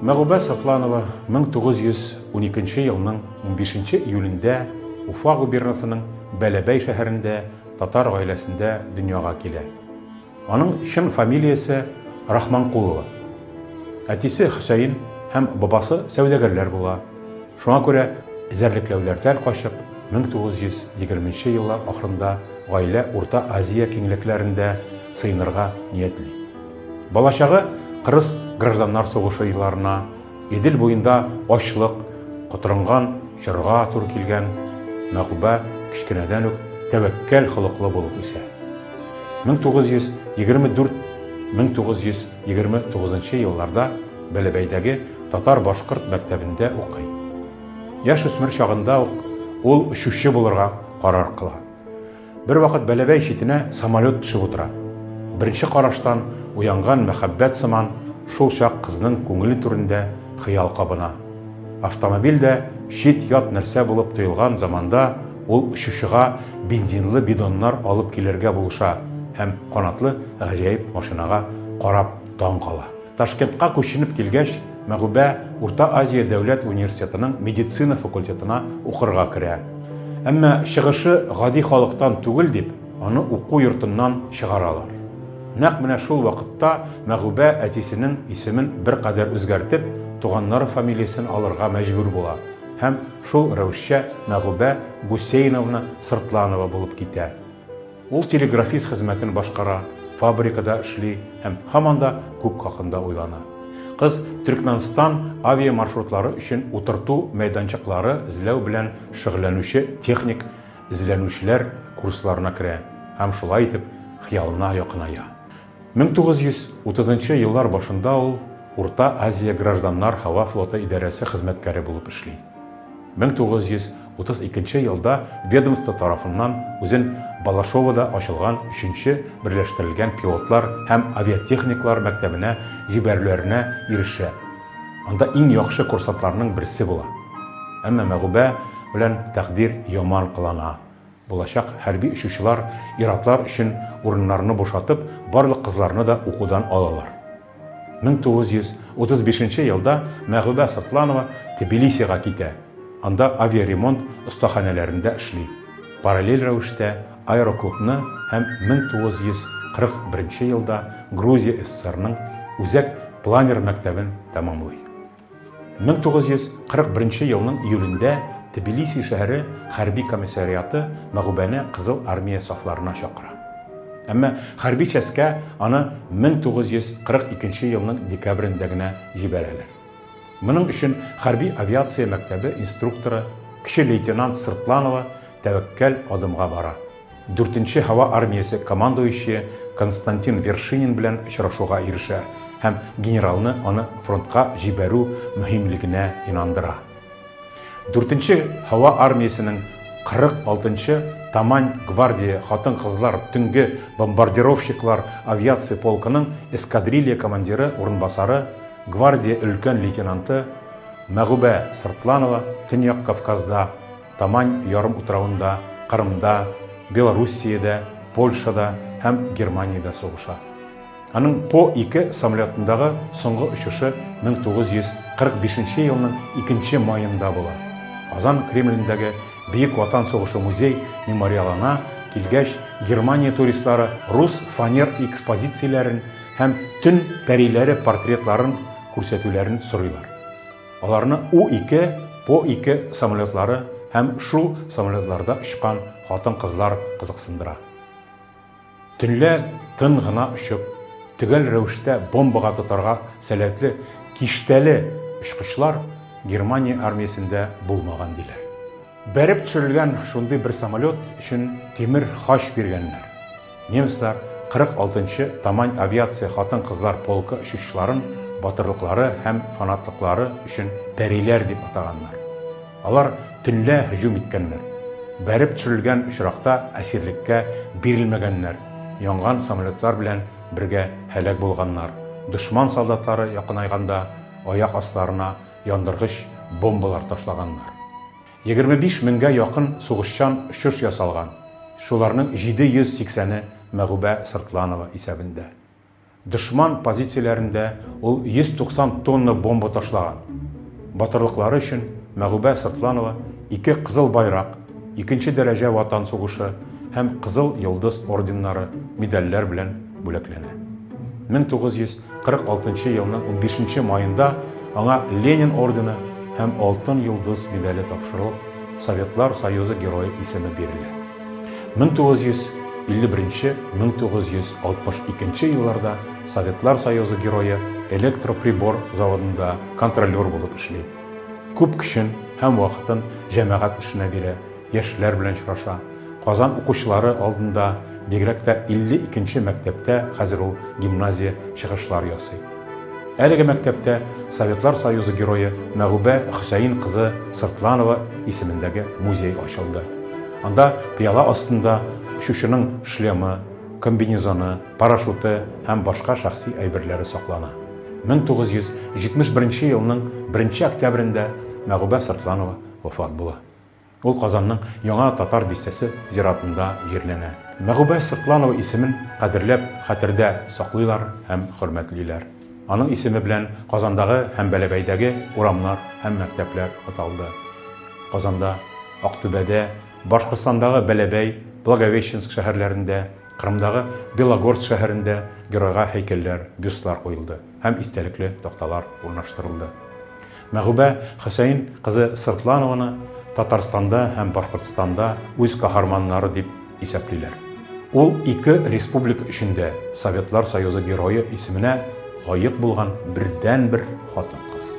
Мәгубә Сатланова 1912 елның 15 июлендә Уфа губернасының Бәләбәй шәһәрендә татар гаиләсендә дөньяга килә. Аның чын фамилиясе Рахманкулова. Әтисе Хөсәен һәм бабасы сәүдәгәрләр була. Шуңа күрә эзәрлекләүләрдән качып, 1920 нче еллар ахырында гаилә Урта Азия киңлекләрендә сыенырга ниятли. Балачагы кырыс гражданнар сугышы елларына, Идел буенда ачлык, котырынган чорга туры килгән Мәгубә кечкенәдән үк тәвәккәл холыклы булып үсә. 1924-1929 елларда Бәләбәйдәге татар-башкорт мәктәбендә укый. Яшүсмер чагында ук ул очучы булырга карар кыла. Бервакыт Бәләбәй читенә самолет төшеп утыра. Беренче караштан уянган мәхәббәт сыман шул чак кызның күңеле түрендә хыял кабына. Автомобиль дә чит-ят нәрсә булып тоелган заманда ул очучыга бензинлы бидоннар алып килергә булыша һәм канатлы гаҗәеп машинага карап таң кала. Ташкентка күченеп килгәч, Мәгубә Урта Азия дәүләт университетының медицина факультетына укырга керә. Әмма чыгышы гади халыктан түгел дип, аны уку йортыннан чыгаралар. Нәкъ менә шул вакытта Мәгубә әтисенең исемен беркадәр үзгәртеп, туганнары фамилиясен алырга мәҗбүр була һәм шул рәвешчә Мәгубә Гусейновна Сыртланова булып китә. Ул телеграфист хезмәтен башкара, фабрикада эшли һәм һаман да күк хакында уйлана. Кыз Төркмәнстан авиамаршрутлары өчен утырту мәйданчыклары эзләү белән шөгыльләнүче техник эзләнүчеләр курсларына керә һәм шулай итеп хыялына якыная. 1930 нчы еллар башында ул Урта Азия гражданнар һава флоты идарәсе хезмәткәре булып эшли. 1932 елда ведомство тарафыннан үзен Балашовода ачылган өченче берләштерелгән пилотлар һәм авиатехниклар мәктәбенә җибәрүләренә ирешә. Анда иң яхшы курсантларның берсе була. Әмма Мәгубә белән тәкъдир яман кылана. Булачак хәрби очучылар ир-атлар өчен урыннарны бушатып, барлык кызларны да укудан алалар. 1935 елда Мәгубә Сыртланова Тбилисига китә, анда авиаремонт остаханәләрендә эшли, параллель рәвештә аэроклубны һәм 1941 елда Грузия ССРның Үзәк планер мәктәбен тәмамлый. 1941 елның июлендә Тбилиси шәһәре хәрби комиссариаты Мәгубәне Кызыл Армия сафларына чакыра. Әмма хәрби частькә аны 1942 елның декабрендә генә җибәрәләр. Моның өчен хәрби авиация мәктәбе инструкторы кече лейтенант Сыртланова тәвәккәл адымга бара. Дүртенче һава армиясе командующие Константин Вершинин белән очрашуга ирешә һәм генералны аны фронтка җибәрү мөһимлегенә инандыра. Дүртенче һава армиясенең 46 нчы Тамань гвардия хатын-кызлар төнге бомбардировщиклар авиация полкының эскадрилья командиры урынбасары, гвардия өлкән лейтенанты Мәгубә Сыртланова Төньяк Кавказда Тамань ярымутравында, Кырымда, Белоруссиядә, Польшада һәм Германиядә сугыша. Аның По-2 самолетындагы соңгы очышы 1945 елның 2 маенда була. Казан Кремлендәге Бөек Ватан сугышы музей-мемориалына килгәч, Германия туристлары рус фанер экспозицияләрен һәм төн пәриләре портретларын күрсәтүләрен сорыйлар. Аларны У-2, По-2 самолетлары һәм шул самолетларда очкан хатын-кызлар кызыксындыра. Төнлә тын гына очып, төгәл рәвештә бомбага тотарга сәләтле киштәле очкычлар Германия армиясендә булмаган, диләр. Бәреп төшерелгән шундый бер самолет өчен тимер хач биргәннәр. Немецлар 46 нчы Тамань авиация хатын-кызлар полкы очучыларын батырлыклары һәм фанатлыклары өчен пәриләр дип атаганнар. Алар төнлә һөҗүм иткәннәр. Бәреп төшерелгән очракта әсирлеккә бирелмәгәннәр, янган самолетлар белән бергә һәлак булганнар, дошман солдатлары якынайганда аяк асларына яндыргыч бомбалар ташлаганнар. 25 меңгә якын сугышчан очыш ясалган, шуларның 780-е Мәгубә Сыртланова исәбендә. Дошман позицияләрендә ул 190 тонна бомба ташлаган. Батырлыклары өчен Мәгүбә Сыртланова ике Кызыл Байрак, икенче дәрәҗә Ватан сугышы һәм Кызыл Йолдыз орденнары, медальләр белән бүләкләнә. 1946 елның унбишенче маенда аңа Ленин ордены һәм Алтын Йолдыз медале тапшырылып, Советлар Союзы Герое исеме бирелә. 1951-1962 елларда Советлар Союзы Герое Электроприбор заводында контролер булып эшли. Күп көчен һәм вакытын җәмәгать эшенә бирә, яшьләр белән очраша. Казан укучылары алдында, бигрәк тә 52 нче мәктәптә, хәзер ул гимназия, чыгышлар ясый. Әлеге мәктәптә Советлар Союзы Герое Мәгүбә Хөсәен кызы Сыртланова исемендәге музей ачылды. Анда пыяла астында очучының шлемы, комбинезоны, парашюты һәм башка шәхси әйберләре саклана. 1971 елның беренче октябрендә Мәгүбә Сыртланова вафат була. Ул Казанның Яңа Татар бистәсе зиратында җирләнә. Мәгүбә Сыртланова исемен кадерләп хәтердә саклыйлар һәм хөрмәтлиләр. Аның исеме белән Казандагы һәм Бәләбәйдәге урамнар һәм мәктәпләр аталды. Казанда, Актүбәдә, Башкортстандагы Бәләбәй, Благовещенск шәһәрләрендә, Кырымдагы Белогорск шәһәрендә геройга һәйкәлләр, бюстлар куелды һәм истәлекле такталар урнаштырылды. Мәгүбә Хөсәен кызы Сыртланованы Татарстанда һәм Башкортстанда үз каһарманнары дип исәплиләр. Ул ике республика өчен дә Советлар Союзы Герое исеменә лаек булган бердәнбер хатын-кыз.